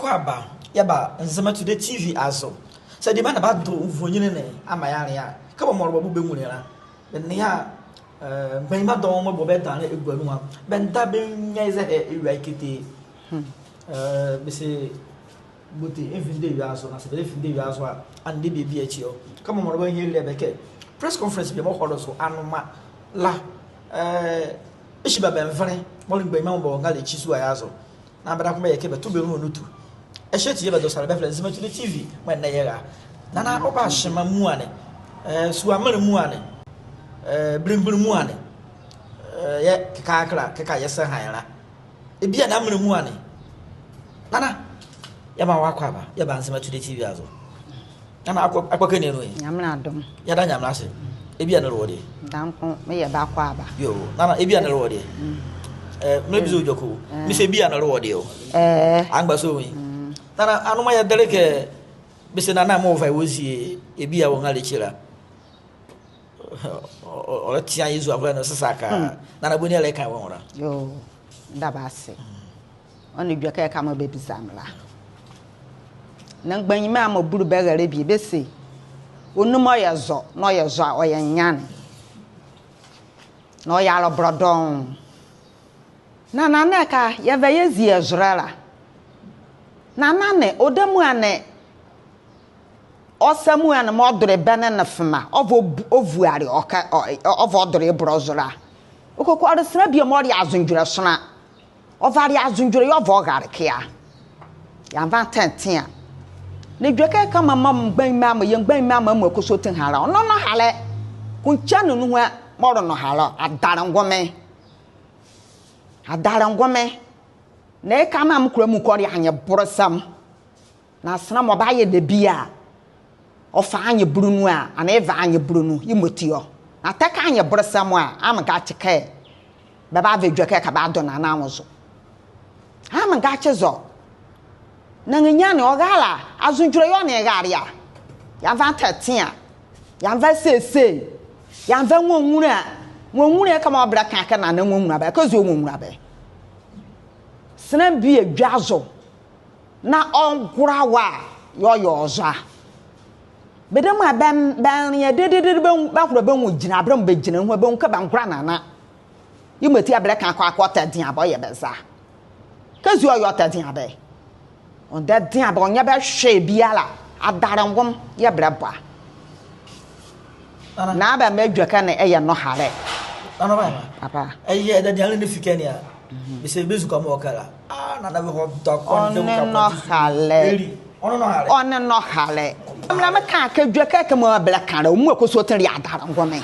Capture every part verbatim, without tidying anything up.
Kɔaba, yɛba Nzema Today T V azo. Saa diema ne bado nvonyinli ne amaa yɛanlea a, kɛmɔ mɔlebɛbo bɛnwunle la, bɛnlea a, eh, mgbanyima dɔɔnwo mɔɔ bɛdane la egua nu a, bɛnda bɛnwia ye zɛhae ɛwia ye ketee. Hmm. Eh, bɛse Bote ɛvinde ɛwia zo, na saa bɛlɛvinde ɛwia zo a, ɛnee bie bie ɛkyi ɔ. Kɛmɔ mɔlebɛhile bɛkɛ press conference bie mɔɔ kɔdo zo anoma la, eh, ɛhye bɛbɛnvele mɔɔ le mgbanyima mɔɔ bɛwɔ ngalekyi sua ye azo. Na bɛdabɛ kɛ bɛyɛ kɛ bɛto bɛ nloa nu tu. Ɛhye ati yɛɛ bɛdo sale bɛfɛlɛ Nzema Today T V mɔɔ ɛnɛ yɛra. Nana, ɔba ahyema muala ne, eh, sua menle muala ne, eh, belemgbunli muala ne, eh, yɛɛ kɛkala, kɛkala yɛse han la. Ɛbia ne menle muala ne. Nana, yɛmaa wɔ akwaaba, yɛba Nzema Today T V azo. Nana, akwa, akwaaba ɛkɛ ne anu ɛ? Nyamenle adom. Yɛda Nyamenle ase. Ɛbia ne ɛlewɔ deɛ? Dankun, meyɛ bɛ akwaaba. Yoo, Nana, ɛbia ne ɛlewɔ deɛ? Mm. Eh, menle bizo edwɛkɛ o. Eh. Mese ɛbia ne ɛlewɔ deɛ o. Eh. Amgba so wi. Mm. Nana, anoma yɛdele kɛ, bɛse Nana mɔɔ ɔva ye ɔzie ɛbia wɔ ngalekyi la, ɔ, ɔ, ɔlɛtea ye zua kɔlɛ ne sesa ka. Hmm. Nana, boni ɛlɛka wɔ nwonla? Yoo, meda bɛ ase. Ɔ nee edwɛkɛ ɛhye mɔɔ bɛbiza me la. Na mgbanyima mɔɔ bulu bɛ rɛlɛ bie bɛse, onle mɔɔ ɔyɛ zɔ, na ɔyɛ zɔ a ɔyɛ nyane. Na ɔyɛ alɔbɔlɔ dɔɔnwo. Na Nana ɛhye a, yɛva yɛzie ɛ zolɛ la. Nana ne, ɔda muala ne, ɔsa muala ne mɔɔ ɔdole bɛ ne ne fema, ɔva ɔvuale ɔ kɛ, ɔ, ɔva ɔdole ye bɔlɔ zo la. Ɔkekole ɔle sela bie mɔɔ le anzodwolɛ sonla. Ɔvale anzodwolɛ yɛɛ ɔva ɔrale ɛkɛ a. Yɛanva antɛnte a. Na edwɛkɛ ɛhye kɛmɔ mgbanyima mɔ, yɛ mgbanyima mɔ amuala kɔsɔɔti ɛha la, ɔnle nɔhalɛ. Kunkyia ne nuhua mɔɔ le nɔhalɛ, adalɛ ngome. Adalɛ ngome. Na ɛhye kɛmɔ mekɔla mekɔ le anyebolesɛm. Na sela mɔɔ bayɛ debie a, ɔfa anyebulu nu a, anee ɛva anyebulu nu, yemɔti ɔ. Na tɛ kɛ anyebole sa mɔ a, amengakye kɛ bɛbava edwɛkɛ ɛhye bɛado Nana anwo zo. Amengakye zɔ. Na nrenyia ne ɔrale a, anzodwolɛ yɛɛ ɔnle ye rale a. Yɛanva antɛnte a. Yɛanva sese. Yɛanva nwanwula. Nwanwula kɛmɔ bɛlɛka kɛ Nana nwanwula bɛ, kɛzi ɔnwanwula bɛ. Sela bie dwazo. Na ɔngola wɔ a, yɛɛ ɔyɛ ɔ zɔ a. Bɛdabɛ a bɛ, bɛnlea dedede bɛ, bɛhola bɛ nwo gyinla, bɛlɛnwu bɛ gyinla nuhua, bɛnwu kɛ bɛngola Nana. Yemɔti a bɛlɛka kɛ ɔtɛ deɛ a bɛ ɔyɛ bɛ za. Kɛzi ɔyɛ ɔtɛ deɛ a bɛ. Ɔnle deɛ a bɛ ɔnyɛ bɛ hwee biala, adalɛ ngome yɛɛ bɛlɛbɔ a. Nana. Na bɛmaa edwɛkɛ ne ɛyɛ nɔhalɛ. Nana, bɛmaa. Papa. Ɛyɛ ɛdayɛ ne fi ɛkɛ ne a. Mhm. Bɛse bɛnzu kɔmɔ wɔ ɛkɛ la. Ah, Nana bɛhɔ dɔ kɔ. Ɔnle nɔhalɛ. Ɔnle nɔhalɛ. Ɔnle nɔhalɛ. Mela meka kɛ edwɛkɛ ɛhye mɔɔ bɛlɛka la, ɔmuala kɔsɔɔti le adalɛ ngome.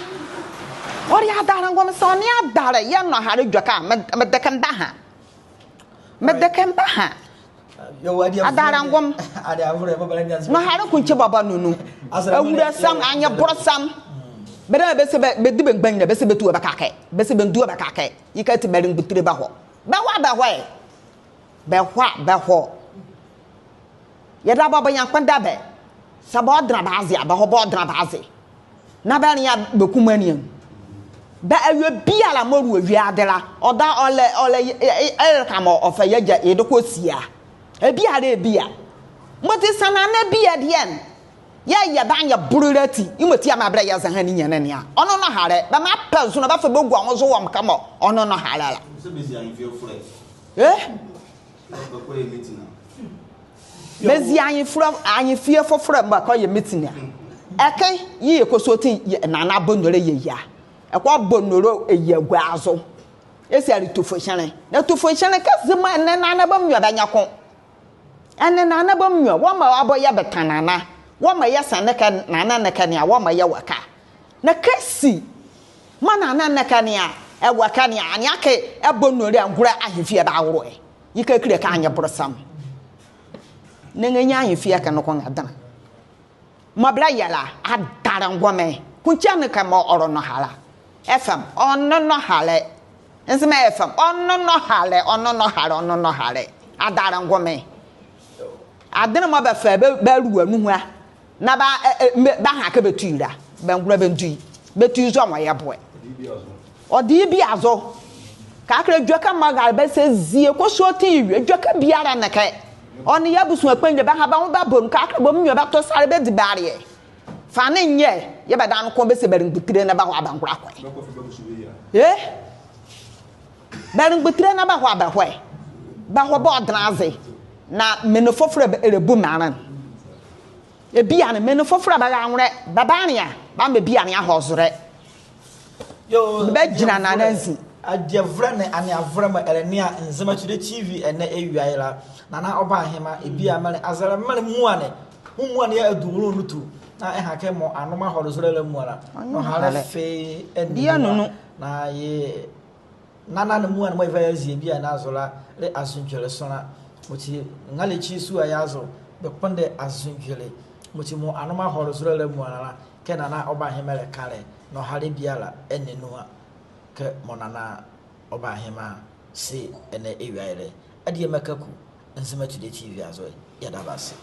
Ɔle adalɛ ngome saa ɔnle adalɛ, yɛɛ nɔhalɛ edwɛkɛ a, me, mede kɛ meba ha. Mede kɛ meba ha. Adalɛ ngome. Nɔhalɛ kunkye bɔbɔ nunu. Awulasɛm, anyebolesɛm. Bɛdabɛ bɛse bɛ, bɛdi bɛ mgbanyinli, bɛse bɛtu wɔ bɛka ɛkɛ. Bɛse bɛndu wɔ bɛka ɛkɛ. Yekɛ ati bɛle mgbutile bɛhɔ. Bɛhɔ a bɛhɔ ɛ. Bɛhɔ a bɛhɔ. Yɛdabɛ bɛnlea kpondɛ bɛ. Saa bɛɔdɛnla bɛ aze a, bɛhɔ bɛɔdɛnla bɛ aze. Na bɛnlea bɛ kumaanli anu. Bɛ awie biala mɔɔ ɛlewɔ wiade la, ɔda ɔlɛ, ɔlɛ, ɛ, ɛ, ɛ, ɛleka mɔɔ ɔfa yɛ gya, yɛdaka ɔsi a. Ɛbia la ɛbia. Mɔti saa Nana ɛbia deɛ ne. Yɛɛ yɛ bɛ anyebole la ati, yemɔti a maa bɛlɛyɛ zɛhae ninyɛne ne a. Ɔnle nɔhalɛ, bɛmaa pɛ zo na bɛfa bɛgua ɔ nwo zo wɔ mekɛ mɔ, ɔnle nɔhalɛ la. Eh? Bɛzi anyefie, anyefie fofolɛ mɔɔ ɛkɛ ɔyɛ meeting a. Ɛkɛ, yeyɛ kɔsɔɔti, yɛ, Nana bɔ nnolo ɛyɛ yia. Ɛkɛ ɔbɔ nnolo ɛyia gua zo. Ɛse ale tufohyɛlɛ. Na tufohyɛlɛ kɛ Nzema ɛnle Nana bɛ mɔ bɛnyɛ ko. Ɛnle Nana bɛ mɔ, wɔmaa wɔbɔ yɛbata Nana. Wɔmaa yɛsa ɛnɛ kɛ Nana ɛnɛ kɛ ne a, wɔmaa yɛwɔ ɛkɛ a. Na kɛzi mɔɔ Nana ɛnɛ kɛ ne a, ɛwɔ ɛkɛ ne a, ɛnee akee ɛbɔ nnolo ɛngola Ahemfie ɛbawolo ɛ. Yekɛ kile kɛ anyebolesɛm. Na nrenyia Ahemfie ɛkɛ noko nrɛdɛnla. Mɔɔ bɛlɛyɛ la, adalɛ ngome. Kunkye ne kɛmɔ ɔle nɔhalɛ. F M, ɔnle nɔhalɛ. Nzema F M, ɔnle nɔhalɛ, ɔnle nɔhalɛ, ɔnle nɔhalɛ. Adalɛ ngome. Adenle mɔɔ bɛfa bɛ, bɛlua nuhua. Na bɛ, ɛ, ɛ, mɛ, bɛaha kɛ bɛtu ye la. Bɛngola bɛndu ye. Bɛtu ye zɔ mɔɔ yɛ boɛ. Ɔde ye bia zo. Kɛkala edwɛkɛ mɔɔ rale bɛse zie kɔsɔɔti ye wie. Edwɛkɛ biala ɛnle ɛkɛ. Ɔ nee yɛ abusua kpanyinli bɛha bɛ nwo bɛbɔ nu kɛkala bɛmɔ nwiɔ bɛtɔ sale bɛdi bɛ aleɛ. Fa ne nyɛ, yɛɛ bɛdabɛ noko bɛse bɛle mgbutile na bɛhɔ a bɛngola kɔ ɛ. Ee? Bɛle mgbutile na bɛhɔ a bɛhɔ ɛ. Bɛhɔ bɛdɛnla aze. Na menli fofolɛ bɛlɛbu maanle ne. Ɛbiane, menli fofolɛ bɛra nwolɛ, bɛbanlea, bɛamaa ɛbiane ahɔ zolɛ. Yoo, bɛgyinla Nana anzi. Adielɛ ne aneavolɛ mɔɔ ɛlɛnea Nzema Today TV ɛnɛ ewia ye la, Nana Ɔbahema, ɛbiane, azɛlɛ menli muala ne, muala ne yɛɛ adu nwolɛ nu tu, na ɛha kɛ mɔɔ anoma hɔle zolɛ la muala, nɔhalɛ fee ɛnni nu a. Na ye Nana ne muala ne mɔɔ yɛva yɛazie ɛbiane azo la, le azo ndwolɛ sonla. Yemɔti nrɛlɛ ekyi sua ye azo, bɛkpondɛ azo ndwolɛ. Yemɔti mɔɔ anoma hɔle zolɛ la muala la, kɛ Nana Ɔbahema ɛlɛka la, nɔhalɛ biala ɛnni nu a. Kɛ mɔɔ Nana Ɔbahema se ɛnɛ ewia ye la. Adiema Kaku, Nzema Today TV azo, yɛda bɛ ase.